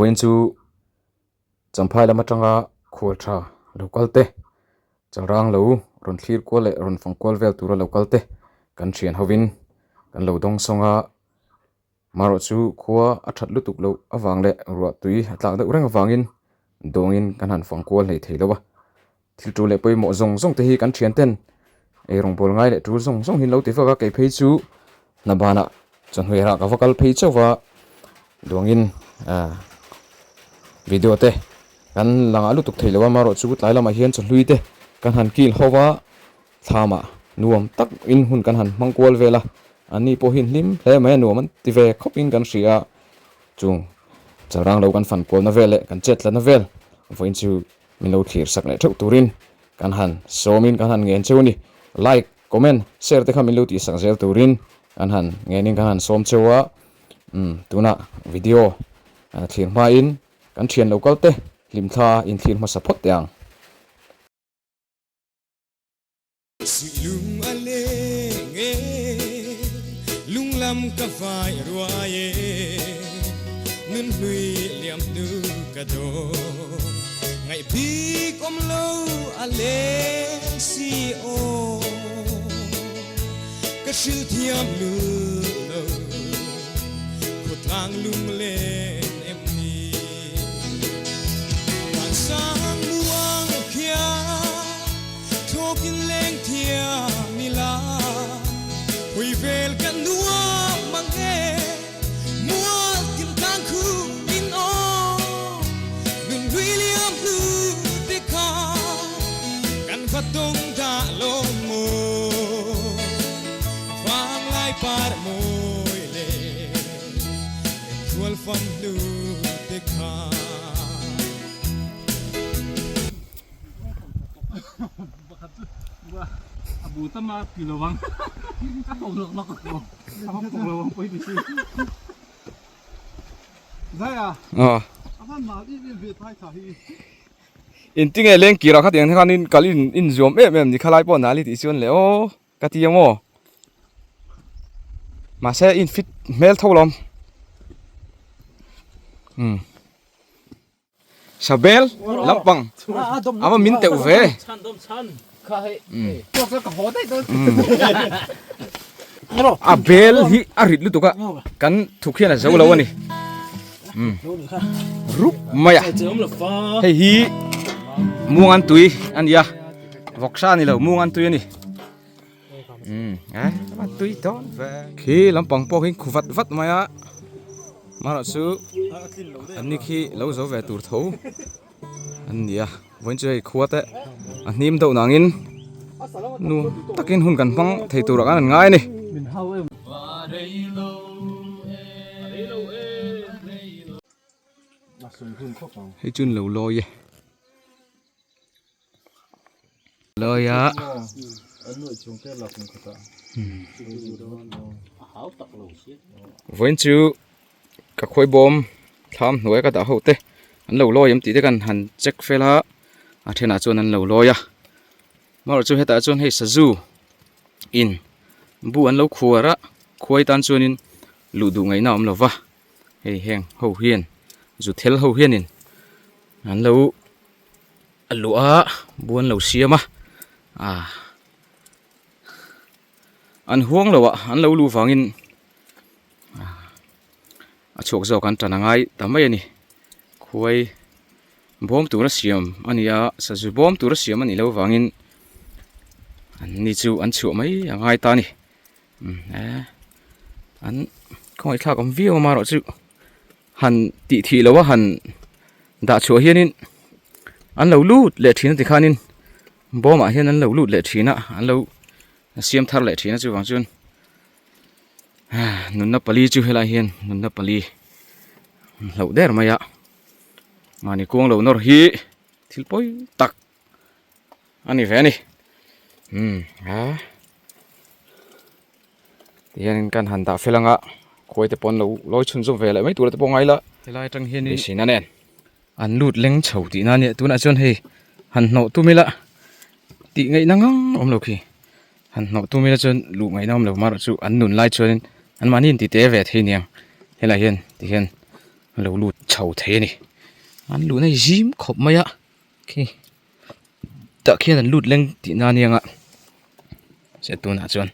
Vawiin chu Champhai lam atanga khual tha lo kal te, Chalrang lo rawn thlir kual leh rawn fang kual vel tura lo kal te kan thian hovin kan lo dawng sawng a. Marawh chu khua a that lutuk loh avang leh ruah tui a tlak deuh reng avangin dawngin kan han fang kual hlei thei lo a. Thil tul leh pawimawh zawng zawng te hi kan thian ten ei rawngbâwl ngai leh tul zawng zawng hi an lo ti vak a, kei phei chu hna banah chawhnuai rah ka va kal phei chauh va duangin ah video te kan la ngah lutuk thei lo a amaherawh chu tlai lamah hian chawhlui te kan han kil ho va thlamah nuam tak in hun kan han hmang kual vel a an ni pawh hi hlim hle mai a nuam an ti ve khawp in kan hria a chung chalrang lo kan fan kualna vel leh kan chet tlatna vel vawiin chu. Min lo thlir sak leh theuh turin kan han sawmin kan han ngen cheu a ni. Like, comment, share te kha min lo tih sak zel turin kan han ngenin kan han sawm cheu a. Umm tunah video thlir hmain kan thian lo kal te hlimthla in thlir hmasa phawt teh ang. Lung a leng e, lung lam ka vai ruai e, nun hlui liam hnu ka dawn, ngaih bik awm lo a leng si aw, ka hrilh thiam lul lo, khawtlang lunglen em ni. Vansang muang khian Thlawkin leng thiam ila, hawi vel kan nuam mang e, mual kim tlang khu in aw, nun hlui liam hnu te kha kan va tawng dah lo maw, vanglai par mawi le remthual fam hnu te kha. In tinge leng kirah kha tiang khanin kal in in zuam em em ni khalai pawh nali tih chuan le aw ka ti ang aw mahse in fit hmel tho lawm umm. Sabel lampang a va min teuh ve. A bel hi a rit lutuk a kan thuk hian a zo lo a ni. Rup mai a. Hei hi muang an tui a ni a vawksa a ni lo muang an tui a ni. Tui dawn ve. Khi lampang pawh khi khu vat vat mai a marawh chu an ni khi lo zo ve tur tho an ni a vawiin chu hei khua te a hnim deuh nangin nuam takin hun kan hmang thei turah khan an ngai a ni. Hei chu an lo lawi e. Lawi a vawiin chu ka khawi bawm thlam hnuai ka dah ho te an lo lawi em tih te kan han check fel a a thenah chuan an lo lawi a amaherawhchu chu hetah chuan hei sazu in bu an lo khuar a khuai tan chuanin luh duh ngaihna a awm lo va hei heng ho hian zu thel ho hianin an lo. A luh a buan lo siam a ah an huang lo ah an lo luh vangin a chhuak zawk an tan a ngai ta mai a ni khuai bawm tura siam a ni a sazu bawm tura siam a nih loh vangin an ni chu an chhuah mai a ngai ta a ni eh an khawngaihthlak awm viau amaherawh chu. Han tih thih loh a han dah chhuah hianin an lo lut leh thin a tikhanin bawmah hian an lo lut leh thin a an lo siam thar leh thin a chuvang chuan nunna pali chu helai hian nunna pali hlauh der mai a mahni kuang lo nawr hi thil pawi tak a ni ve a ni umm a tihianin kan han dah fel anga khuai te pawh an lo lawi chhun zawm ve leh mai tur te pawh ngai la helai atang hianin beiseina nen an lut leng chho tihna a nia tunah chuan hei han hnawh tum ila tih ngaihna ngang awm lo khi han hnawh tum ila chuan luh ngaihna awm lo marawh chu an nun lai chuanin an mahni in ti te ve thei aniang helai hian tihian. lo lut chho thei a ni an luhna hi zim khawp mai a khi tah khian an lut leng tihna a nia se tunah chuan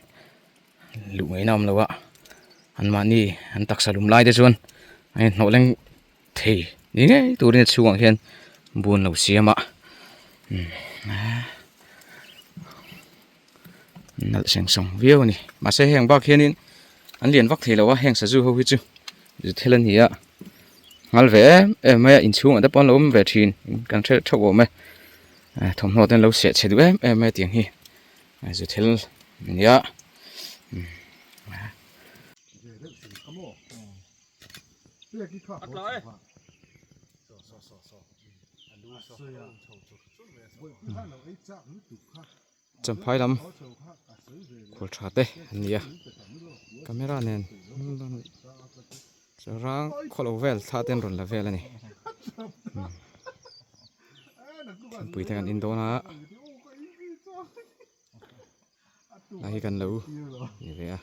luh ngaihna a awm lo a anmahni an taksa lum lai te chuan a inhnawh leng thei ni ngei turin a chhungah hian bun lo siam a nalh seng sawng viau a ni mahse heng bak hianin an lian vak thei lo a heng sazu ho hi chu zu thil a ni a nghal ve em em mai a inchhungah te pawh an lo awm ve thin kan hre theuh awm e thawmhnaw te an lo seh chhe duh em em mai a tiang hi zu thil a ni a. Champhai lam khual tha te an ni a camera nen rang khawlo vel thla te an rawn la vel a ni thingpui te kan in dawn a lai hi kan lo ni ve a.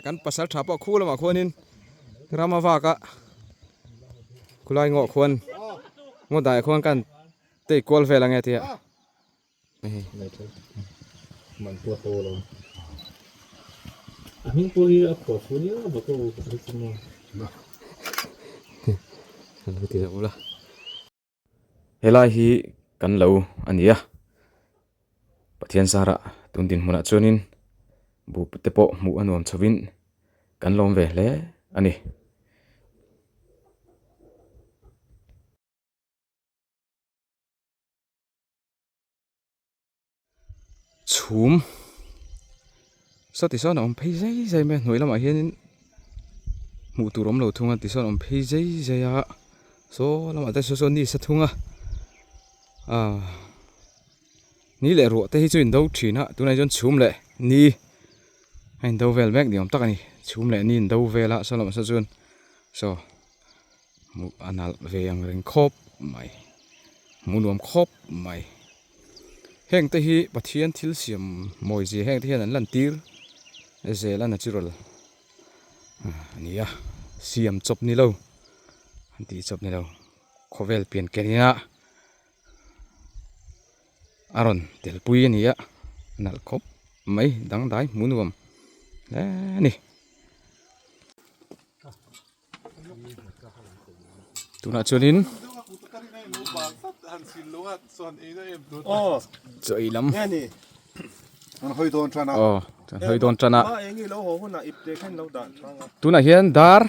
Kan pasal tha pawh khu lamah khuanin ram a vak a khulai ngawh khuan ngaw daiah khuan kan tei kual vel ange tia Helai hi kan lo a ni a Pathian zarah tun dinhmunah chuanin buh te pawh hmuh a nuam chhovin kan lawm ve hle a ni. Chhum saw tisawn a awm phei zai zai mai a hnuai lamah hianin hmuh tur awm lo thung a tisawn a awm phei zai zai a saw lamah te saw saw ni sa thung a ah ni leh ruah te hi chu in do thin a tunah hi chuan chhum leh ni a in do vel mek ni awm tak a ni chhum leh ni in do vel a saw lamah saw chuan saw hmuh a nalh ve ang reng khawp mai hmuh nuam khawp mai. Heng te hi Pathian thil siam mawi zia heng te hian an lan tir zel a natural a ni a siam chawp ni lo an tih chawp ni lo khawvel pian ken ina a rawn tel pui a ni a nalh khawp mai dangdai hmuh nuam hle a ni. Tunah chuanin chaw ei lam aw an hawi dawn tan a tunah hian dar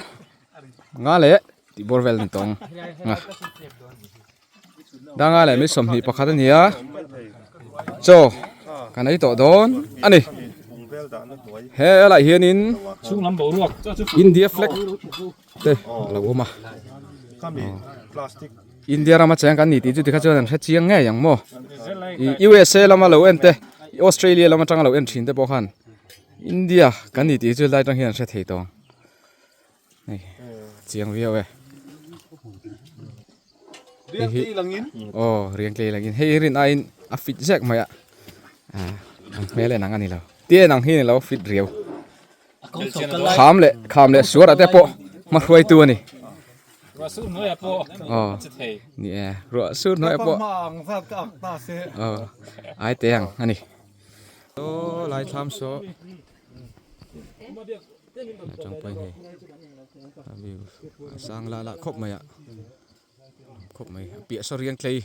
nga leh tih bawr vel a ni tawng a dar nga leh mi 21 a ni a chaw kan ei tawh dawn a ni he lai hianin India flag te a lo awm a India rama cheng kan ni tih chu tikha chuan an hre chiang ngei ang maw USA lama lo en te Australia lama tanga lo en thin te pawh khan India kan ni tih chu lai tang hian an hre thei tawh ang. Hei chiang viau e. Riang tlei langin. Aw riang tlei langin hei rin aiin a fit zek mai a. Ah ang hmel en ang a ni lo. Ti en ang hi ni lo fit riau. Kham leh kham leh suar ah te pawh hma hruaitu a ni. Ruah sur hnuai ah pawh a che thei. Ni e ruah sur hnuai ah pawh. Aw ai te ang a ni. Aw lai thlam saw. Tangpai hei a view a sang lah lah khawp mai a khawp mai a piah saw riang tlei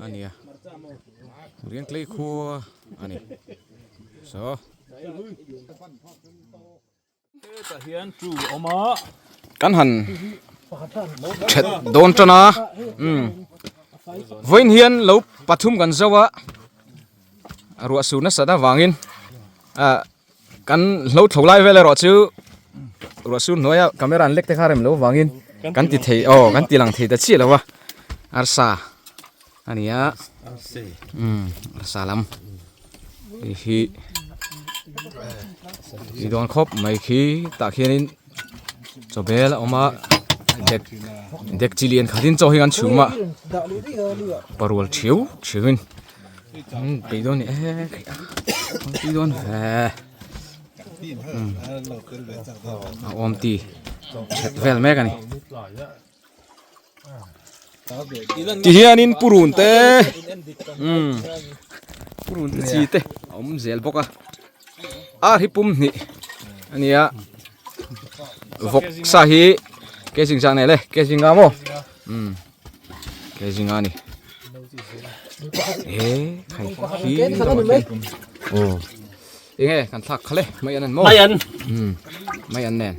a ni a riang tlei khua a ni saw kan han that dawn tan a umm vawiin hian lo pathum kan zo a ruah sur nasat avangin ah. Kan hlo thlo lai vel erawh chu ruah sur hnuaia camera an lek te kha rem lo vangin kan ti thei aw kan ti lang thei ta chiah lo a arsa a ni a umm arsa lam hei hi ni dawn khawp mai khi tah khianin chaw bel a awm a dek dek chi lian khatin chaw hi kan chhum a parual thiau thiau in. Tui dawn ni e tui dawn ve a awm ti that vel mek a ni ti hianin purun te purun te chi te a awm zel bawk a ar hi pum hnih a ni a vawk sa hi kg zah nei le kg nga maw kg nga a ni e khai hi aw eng nge kan thlak kha le mai an an maw mai an mai an nen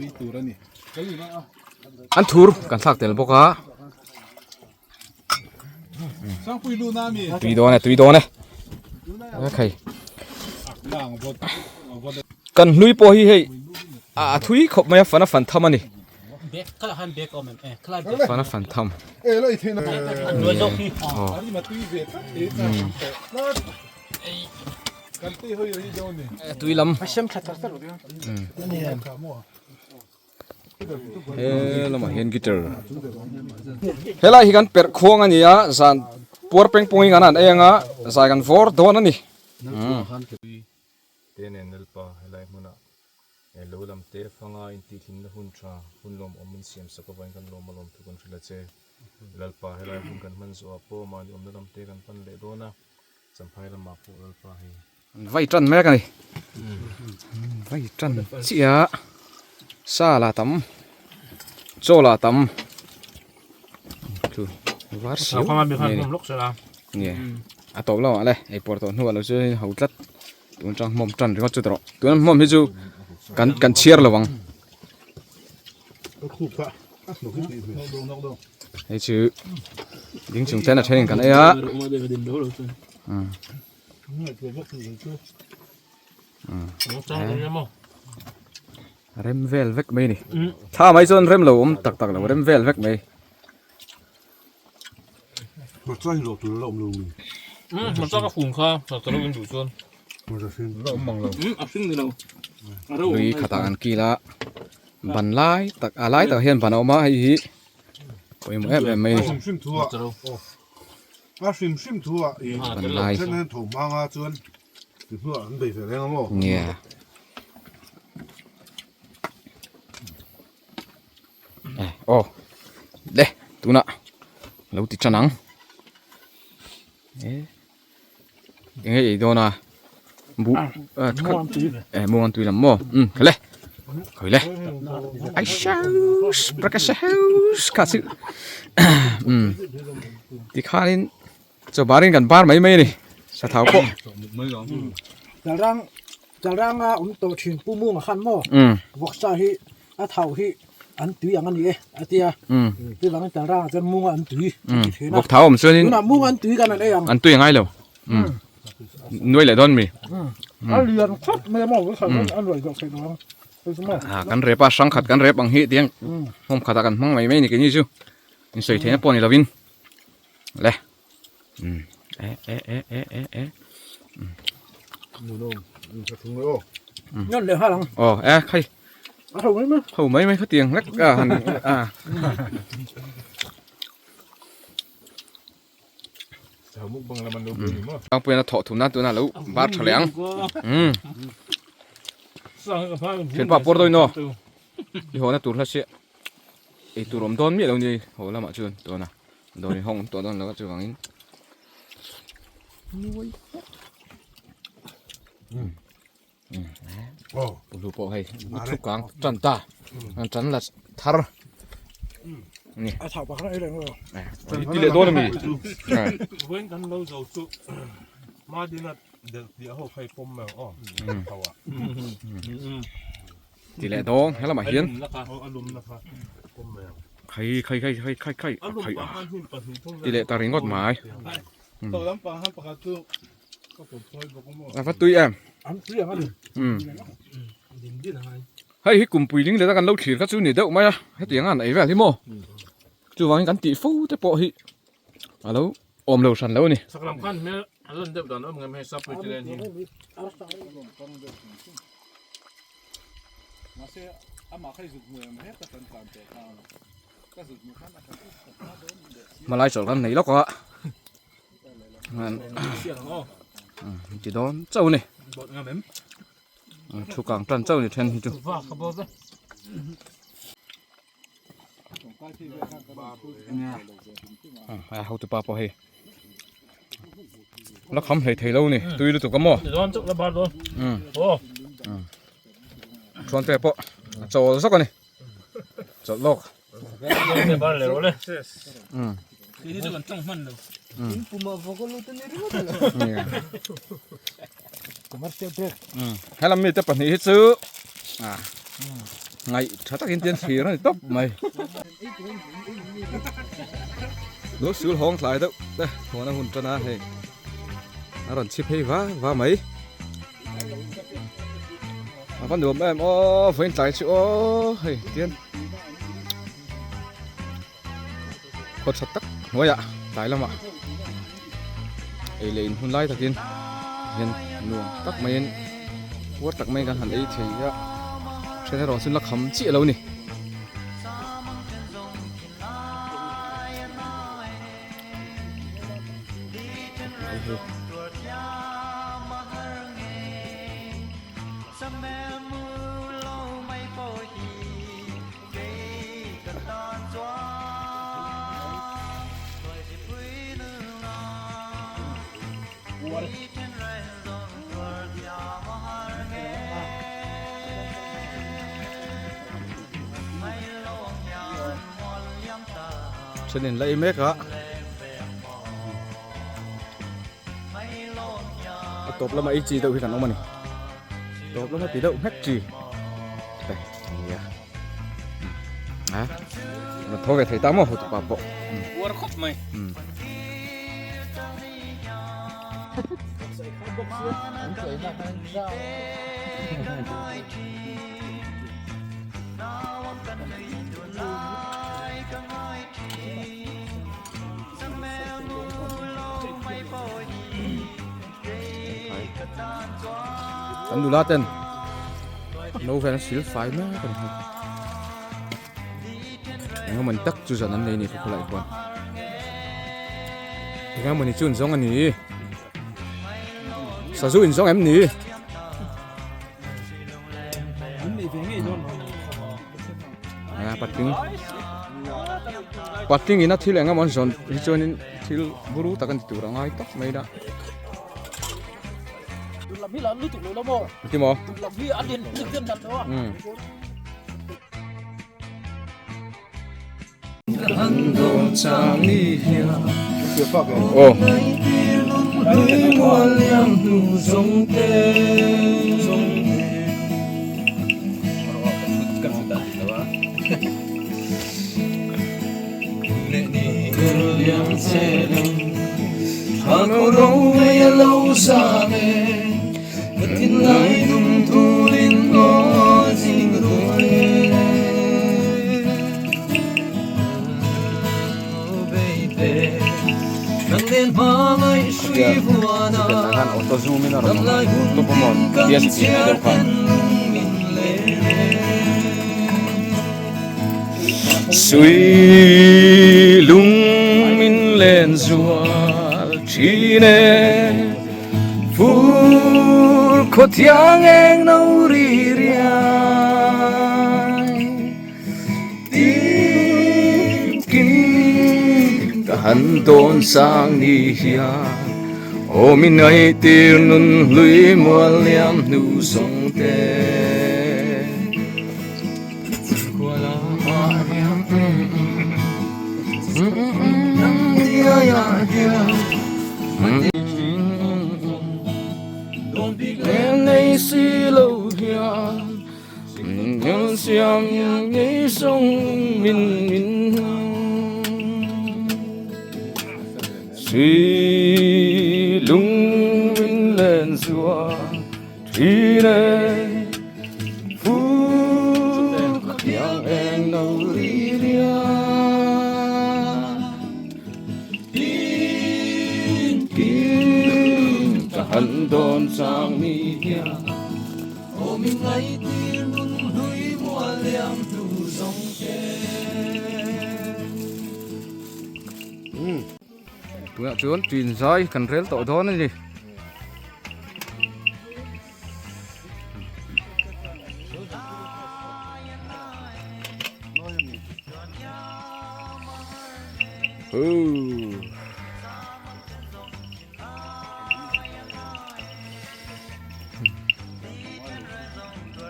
an thur kan thlak tel bawk a tui dawn e tui dawn e khai kan hlui pawh hi hei a thui khawp mai a fan a fan tham a ni fan a fan tham tui lam he lamah hian guitar helai hi kan perh khuang a ni a zan puar peng pawng in kan han ei anga zai kan vawr dawn a ni. Te nen Lalpa helai hmunah he lo lam te fanga intihhlimna hun tha hun lawmawm min siam sak avangin kan lawm a lawm thu kan hrilh a che. Lalpa helai hun kan hman zawhah pawh mahni awmna lam te kan pan leh dawn a, Champhai lamah pawh Lalpa hei. An vai tan mek a ni. An vai tan chiah a, sa la tam, chaw la tam, chu var siau mai a ni. Nge a tawp lamah le ei pawr tawh hnuah lo chuan ho tlat tun atang hmawm tan ringawt chu ta rawh tuna hmawm hi chu kan kan chhiar lo ang hei chu ding chung ten a thenin kan ei a rem vel vek mai ni thla mai chuan rem lo awm tak tak lo rem vel vek mai. Lui khatah an kil a ban lai tak a lai takah hian ban a awm a hei hi pawimawh em em mai a ni. Ban lai nge. Aw le tunah lo ti tan ang eh eng nge ei dawn a buh eh muang tui lam maw um le khawi le ai shaus prakashaus kha chu um tikhanin chaw barin kan bar mai mai a ni sathau pawh Chalrang chalranga awm tawh thin pu Munga khan maw vawksa hi a thau hi an tui ang a ni e a tia chuvangin chalrangah chuan Munga an tui a ti thin a vawk thau awm chuanin tunah Munga an tui kan han ei ang an tui a ngai lo nuai leh dawn mi a lian khawp mai a maw a nuai zawh theih lo ang kan rep a hrang khat kan rep ang hi tiang hmawm khatah kan hmang mai mai ni keini chu insawi theihna pawh ni lovin le e e e e e e ngon leh nghal ang aw e khai a ho mai mai ho mai mai khatiang hlek a han a Tlangpuiin a thawh thum nan tunah lo bar tha leh ang thianpa pawr dawn aw i hawhna tur hla chiah ei tur awm dawn miah lo ni haw lamah chuan tuna dawr in hawng awm tawh dawn lo a chuvangin Pulu pawh hei thu kang tan ta an tan la thar ni a thau pakhat ei leh ti leh dawn ami vawiin kan lo zo chu madina delh piah ho kha i pawm mai ang aw thau ah ti leh dawn he lamah hian khai khai khai khai khai khai khai a ti leh ta ringawt mai a va tui em hei hi kum puiling leh kan lo thlir kha chu ni deuh mai a hetiang a an ei vel hi maw chuvangin kan tih fo te pawh hi a lo awm lo hran lo a ni. Hmalai chawlh kan nei lawk a. Ti dawn chauh a ni. Thu kang tan chauh a ni then hi chu. A hotu pa pawh hei la kham hlei thei lo ni tui lutuk a maw thuan te pawh a chawl zawk a ni chawlh lawk Helam mite pahnih hi chu ngaih tha takin tian thlir a ni tawp mai. Lo sul hawng tlai deuh te huan a hun tan a hei a rawn chhi phei va va mai. A va nuam em aw vawiin tlai chu aw hei tian khaw tha tak hnuaiah tlai lamah ei leh in hun lai takin hian nuam tak maiin puar tak maiin kan han ei thei a then erawh chu la kham chiah lo a ni. Thenin la ei mek a a tawp lama ei chi deuh hi kan awm a ni tawp lama ti deuh hmek chi nia a rawn tho ve thei ta maw hotupa pawh uar khawp mai Kan nula ten no vel an sil fai mek a ni hei eng emawni tak chu zan an nei a ni khawkhawlai khuan eng emawni chu an zawng a ni sazu in zawng em ni. Patling patling ina thil eng emaw an zawn hi chuanin thil buru tak a ni tur a ngai tak mai a ti maw aw. Auto zoom in a rawn awm tawp a maw tia si tih deuh khan. Sui lung min len zual thin e Fur khaw thiang eng no ri riai Tin kim ka han dawn sang ni hian Aw mi ngaih tir nun hlui mual liam hnu zawng te. Suy lung min len zua thin e Phu khiang eng no ri ria Tin kim ka han dawn chang mi hian Aw min ngai tir nun hlui mual liam hnu zawng te. Tunah chuan ṭin zai kan rel tawh dawn a ni. Huu.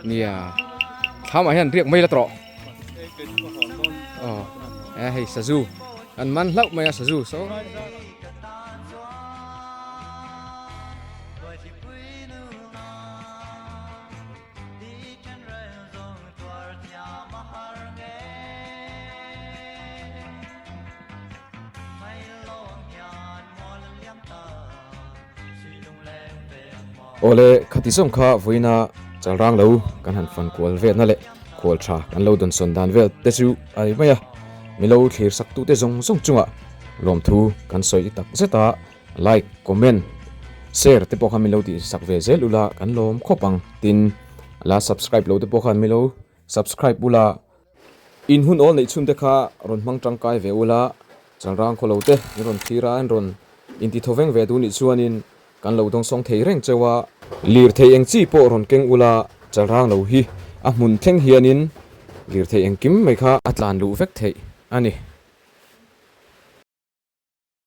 Nia thlamah hian riak mai la tawh. Aw e hei sazu an man hlauh mai a sazu saw. Awle khati zawng kha vawiina chalrang lo kan han fan kual velna leh khual tha kan lo dawnsawn dan vel te chu a ni mai a, milo thlir sak tute zawng zawng chungah lawmthu kan sawi tak zet a. Like, comment, share te pawh khan min lo tih sak ve zel ula kan lawm khawp ang. Tin, la subscribe lo te pawh khan min lo subscribe ula. In hun awl neih chhun te kha rawn hmang tangkai ve ula, chalrang khaw lo te in rawn thlir a, in rawn inti thaw veng ve duh nih chuanin kan lo dawngsawng thei reng cheu a. Lirthei eng chi pawh rawn keng ula, chalrang lo hi a hmun thleng hianin lirthei engkim mai kha a tlan luh vek theih a ni.